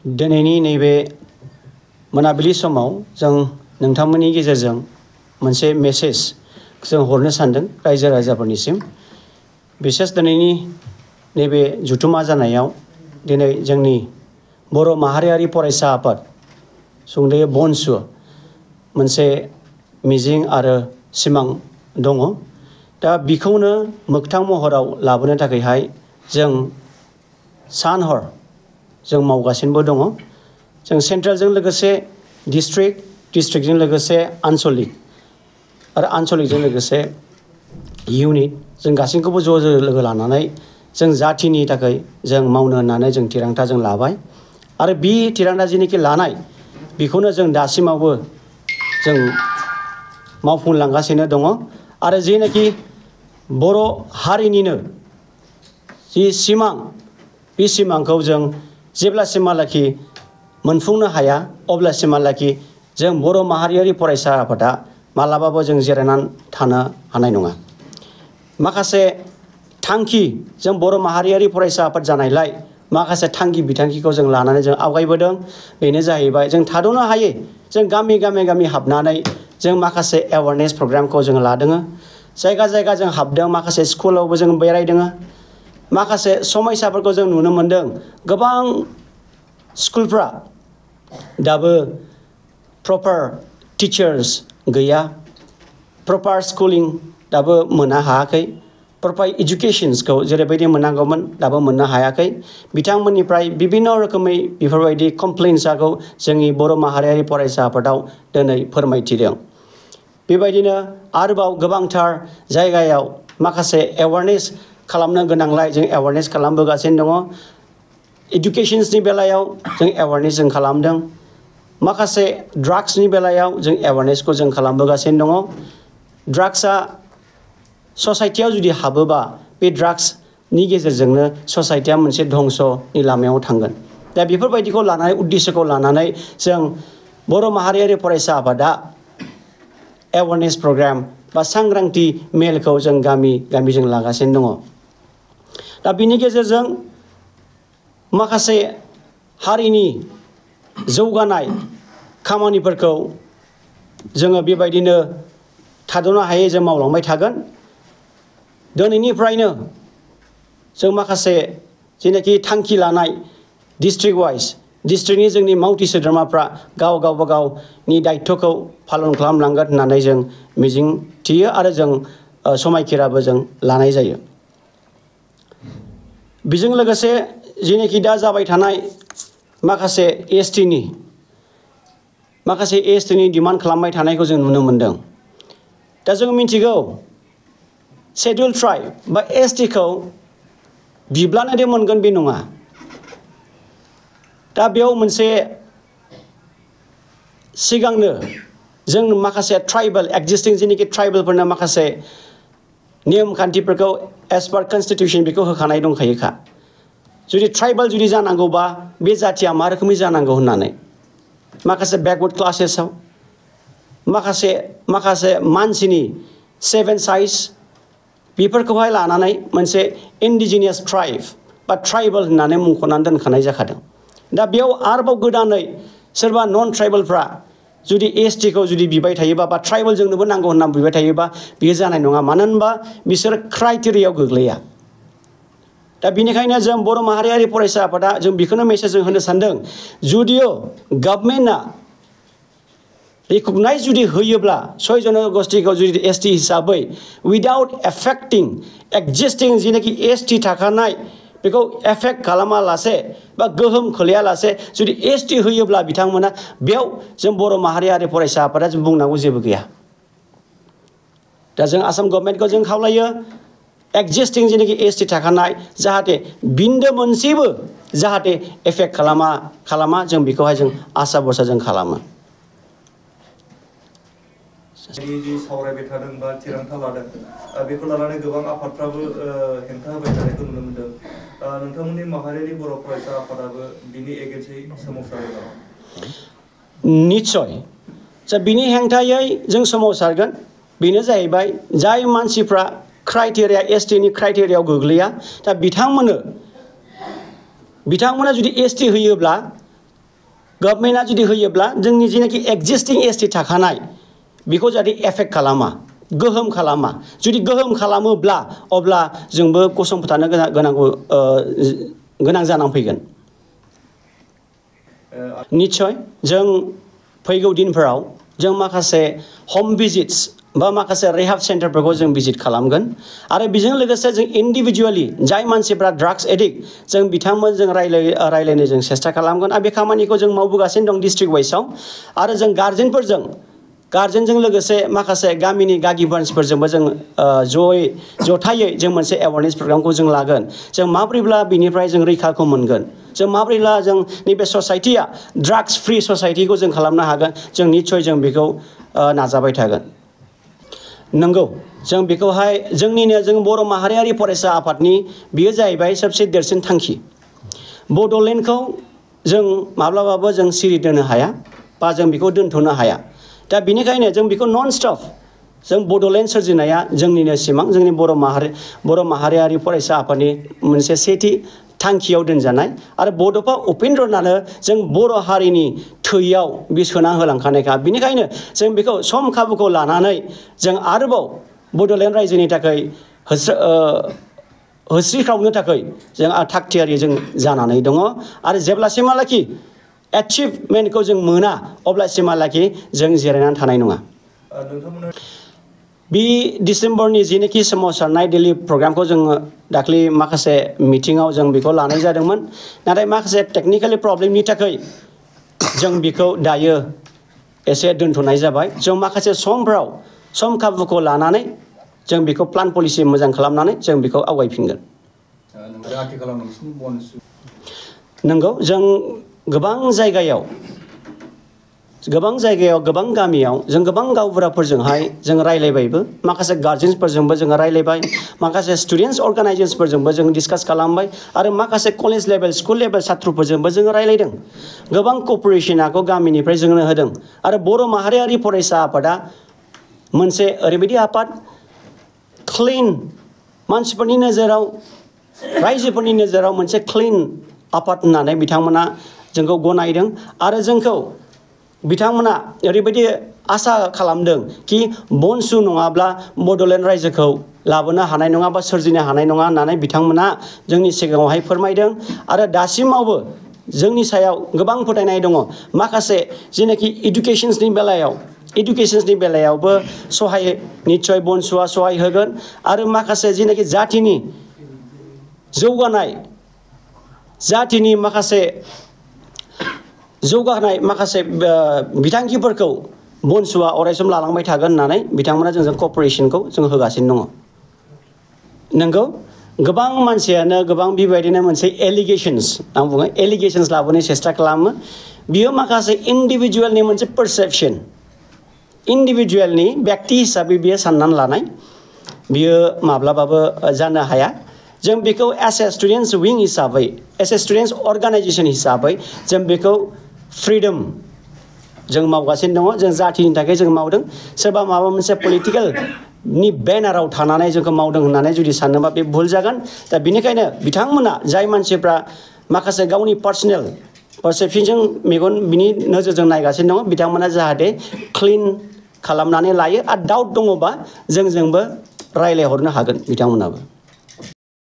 दिनैनि नैबे मोनाबिलि समाव जों नोंथांमोननि गेजेरजों मोनसे मेसेज जों हरनो सानदों रायजो राजाफोरनिसिम। बिसेस दिनैनि नैबे जुथुमा जानायाव दिनै जोंनि बर' माहारियारि फरायसा आफाद सुंद'यै बनसु मोनसे मिजिं आरो सिमां दङ। दा बिखौनो मोगथां महराव लाबोनो थाखायहाय जों सान हर जों मावगासिनोबो दङ। जों सेन्ट्रेलजों लोगोसे डिस्ट्रिक्टजों लोगोसे आनसलिक आरो आनसलिकजों लोगोसे इउनिट जों गासैखौबो ज' लोगो लानानै जों जाथिनि थाखाय जों मावनो होननानै जों थिरांथा जों लाबाय आरो बि थिरांथा जिनिखि लानाय बेखौनो जों दासिमावबो जों मावफुंलांगासिनो दङ आरो जेनाखि बर' हारिनिनो जि सिमां बे सिमांखौ जों जेब्लासिमहालागि मोनफुंनो हाया अब्लासिमहालागि जों बर' माहारियारि फरायसा आफादा मालाबाबो जों जिरायनानै थानो हानाय नङा। माखासे थांखि जों बर' माहारियारि फरायसा आफाद जानायलाय माखासे थांखि बिथांखिखौ जों लानानै जों आवगायबोदों। बेनो जाहैबाय जों थाद'नो हायै जों गामि हाबनानै जों माखासे एवारनेस प्रग्रामखौ जों लादों। जायगा जायगा जों हाबदों, माखासे स्कुलावबो जों बेरायदों। माखासे समयसाफोरखौ जों नुनो मोनदों। गोबां स्कुलफ्रा दाबो प्रपार टिचार्स गैया, प्रपार स्कुलिं दाबो मोननो हायाखै, प्रपार इडुकेसन्सखौ जेरैबायदि मोननांगौमोन दाबो मोननो हायाखै। बिथांमोननिफ्राय बिभिन्न रोखोमै बेफोरबायदि कमप्लेन्सखौ जोंनि बर' माहारियारि फरायसा आफादाव दिनै फोरमायथिदों। बेबायदिनो आरोबाव गोबांथार जायगायाव माखासे एवारनेस खालामनो गोनांलाय जों एवारनेस खालामबोगासिनो दङ। इडुकेसन्सनि बेलायाव जों एवारनेस जों खालामदों। माखासे ड्राग्सनि बेलायाव जों एवारनेसखौ जों खालामबोगासिनो दङ। ड्राग्सआ ससाइटियाव जुदि हाबोबा बे ड्राग्सनि गेजेरजोंनो ससाइटिया मोनसे धंसनि लामायाव थांगोन। दा बेफोरबायदिखौ लानानै उद्देश्यखौ लानानै जों बर' माहारियारि फरायसा आफादा एवारनेस प्रग्राम बा सांग्रांथि मेलखौ जों गामि जों लागासिनो दङ। दा बिनि गेजेरजों माखासे हारिनि जौगानाय खामानिफोरखौ जोङो बेबायदिनो थाद'नो हायै जों मावलांबाय थागोन। दिनैनिफ्रायनो जों माखासे जेनाखि थांखि लानाय डिस्ट्रिक्ट वाइज डिस्ट्रिक्टनि जोंनि मावथि सोद्रोमाफ्रा गावबा गावनि दायित्वखौ पालन खालामलांगोन होननानै जों मिजिं थियो आरो जों समायखिराबो जों लानाय जायो। बेजों लोगोसे जेनाखि दा जाबाय थानाय माखासे एसटिनि डिमान्ड खालामबाय थानायखौ जों नुनो मोनदों। दा जों मिथिगौ शेड्युल ट्राइब बा एसटिखौ बिब्लानो दे मोनगोन बे नङा। दा बेयाव मोनसे सिगांनो जों माखासे ट्राइबेल एक्जिस्टिं जेनाखि ट्राइबेलफोरनो माखासे नेम खान्थिफोरखौ एस पार कनस्टिटिउसन बेखौ होखानाय दंखायोखा। जुदि ट्राइबेल जुदि जानांगौबा बे जाथिया मा रोखोमनि जानांगौ होननानै माखासे बेकवार्ड क्लासेसाव माखासे मानसिनि 7 साइज बेफोरखौहाय लानानै मोनसे इन्डिजिनियास ट्राइब बा ट्राइबेल होननानै मुंख'नानै दोनखानाय जाखादों। दा बेयाव आरोबाव गोदानै सोरबा नन ट्राइबेलफ्रा जुदि एसटिखौ जुदि बिबाय थायोबा बा ट्राइबेल जोंनोबो नांगौ होननानै बिबाय थायोबा बियो जानाय नङा। मानो होनबा बिसोर क्राइटेरियायाव गोग्लैया। दा बेनिखायनो जों बर' माहारियारि फरायसा आफादा जों बेखौनो मेसेज जों होनो सानदों। जुदिअ गभर्नमेन्टआ रिकगनाइज जुदि होयोब्ला 6 जनगोष्ठीखौ जुदि एसटि हिसाबै उइदाउट एफेक्टिं एक्जिस्टिं जेनाखि एसटि थाखानाय बेखौ एफेक्ट खालामालासे बा गोहोम खोलैयालासे जुदि एसटि होयोब्ला बिथांमोना बेयाव जों बर' माहारियारि फरायसा आफादा जों बुंनांगौ जेबो गैया। दा जों आसाम गभर्नमेन्टखौ जों खावलायो एक्जिस्टिं जेनाखि एसटि थाखानाय जाहाथे बिन्दो मोनसेबो जाहाथे एफेक्ट खालामा जों बेखौहाय जों आसा भरसा जों खालामो। जि सावरायबाय थादों बा थिरांथा लादों बेखौ लानानै गोबां आफादफ्राबो हेंथा होबाय थानायखौ नुनो मोनदों। नोंथांमोननि माहारियारि बर' फरायसा आफादाबो बिनि एगेन्स्टै सोमावसारो नामा? निस्सय जा बिनि हेंथायै जों सोमावसारगोन। बेनो जाहैबाय जाय मानसिफ्रा क्राइटेरिया एसटिनि क्राइटेरियायाव गोग्लैया दा बिथांमोना जुदि एसटि होयोब्ला गभर्नमेन्टआ जुदि होयोब्ला जोंनि जिनाखि एक्जिस्टिं एसटि थाखानाय बेखौ जाहाथे एफेक्ट खालामा गोहोम खालामा जुदि गोहोम खालामोब्ला अब्ला जोंबो गसंथानो गोनां जानानै फैगोन निश्चय जों फैगौ दिनफोराव जों माखासे होम भिजिट्स बा माखासे रिहाब सेन्टारफोरखौ जों भिजिट खालामगोन आरो बेजों लोगोसे जों इन्डिभिजुवेलि जाय मानसिफ्रा ड्राग्स एडिक्ट जों बिथांमोनजों रायलायनो जों सेस्था खालामगोन आरो बे खामानिखौ जों मावबोगासिनो दं डिस्ट्रिक्ट वाइसआव आरो जों गार्जेनजों लोगोसे माखासे गामिनि गागि मानसिफोरजोंबो जों जथायै जों मोनसे एवारनेस प्रग्रामखौ जों लागोन जों माब्रैब्ला बिनिफ्राय जों रैखाखौ मोनगोन जों माब्रैब्ला जों नैबे ससाइटिया ड्राग्स फ्रि ससाइटिखौ जों खालामनो हागोन जों निश्चय जों बेखौ नाजाबाय थागोन नंगौ जों बेखौहाय जों बर' माहारियारि फरायसा आफादनि बेयो जाहैबाय सबसे देरसिन थांखि बड'लेण्डखौ जों माब्लाबाबो जों सिरि दोननो हाया बा जों बेखौ दोनथ'नो हाया दा बेनिखायनो जों बेखौ नन स्टप जों बड'लेण्ड सोरजिनाया जोंनिनो सिमां जोंनि बर' माहारियारि फरायसा आफादनि मोनसे सेथि थांखियाव दोनजानाय आरो बड'फा उपेन्द्रनाथनो जों बर' हारिनि थैयाव बे सोना होलांखानायखा बेनिखायनो जों बेखौ सम खाबुखौ लानानै जों आरोबाव बड'लेण्ड रायजोनि थाखाय होस्रिख्रावनो थाखाय जों थागथियारि जों जानानै दङ आरो जेब्लासिमहालागि एचिभमेन्टखौ जों मोना अब्लासिमहालागि जों जिरायनानै थानाय नङा बे डिसेम्बरनि जिनोखि सोमावसारनाय दिल्ली प्रग्रामखौ जोङो दाख्लै माखासे मिटिङाव जों बेखौ लानाय जादोंमोन नाथाय माखासे टेक्निकेलि प्रब्लेमनि थाखाय जों बेखौ दायो एसे दोनथ'नाय जाबाय जों माखासे सम खाबुखौ लानानै जों बेखौ प्लान पलिसि मोजां खालामनानै जों बेखौ आवगायफिनगोन नंगौ जों गोबां जायगायाव गोबां गामियाव जों गोबां गावबुराफोरजोंहाय जों रायलायबायबो माखासे गार्जेन्सफोरजोंबो जों रायलायबाय माखासे स्टुडेन्टस अर्गानाइजेशनफोरजोंबो जों डिसकास खालामबाय आरो माखासे कलेज लेभेल स्कुल लेभेल साथ्रफोरजोंबो जों रायलायदों गोबां क'पारेसनखौ गामिनिफ्राय जोंनो होदों आरो बर' माहारियारि फरायसा आफादा मोनसे ओरैबायदि आफाद क्लिन मानसिफोरनि नोजोराव रायजोफोरनि नोजोराव मोनसे क्लिन आफाद होननानै बिथांमोना जोंखौ गनायदों आरो जोंखौ बिथांमोना ओरैबायदि आसा खालामदों कि बनसु नङाब्ला बड'लेण्ड रायजोखौ लाबोनो हानाय नङा बा सोरजिनो हानाय नङा होननानै बिथांमोना जोंनि सिगाङावहाय फोरमायदों आरो दासिमावबो जोंनि सायाव गोबां फोथायनाय दङ माखासे जेनाखि इडुकेसननि बेलायावबो सहाय निश्चय बनसुआ सहाय होगोन आरो माखासे जेनाखि जातिनि जौगानाय बिथांखिफोरखौ बनसुआ अरायसम लालांबाय थागोन होननानै बिथांमोना जोंजों क'पारेसनखौ जों होगासिनो दङ नंगौ गोबां मानसियानो गोबां बेबायदिनो मोनसे एलिगेशन्स लाबोनो सेस्था खालामो बियो माखासे इन्डिभिजुवेलनि मोनसे पारसेप्शन इन्डिभिजुवेलनि व्यक्ति हिसाबै बियो साननानै लानाय बियो माब्लाबाबो जानो हाया जों बेखौ एस ए स्टुडेन्टस विं हिसाबै एस ए स्टुडेन्टस अर्गानाइजेसन हिसाबै जों बेखौ फ्रिडम जों मावगासिनो दङ जों जातिनि थाखाय जों मावदों सोरबा माबा मोनसे पलिटिकेलनि बेनाराव थानानै जोंखौ मावदों होननानै जुदि सानोबा बे भुल जागोन दा बेनिखायनो बिथांमोना जाय मानसिफ्रा माखासे गावनि पार्सनेल पारसेप्शनजों बिनि नोजोरजों नायगासिनो दङ बिथांमोना जाहाथे क्लिन खालामनानै लायो आरो डाउट दङबा जोंजोंबो रायलायहरनो हागोन बिथांमोनाबो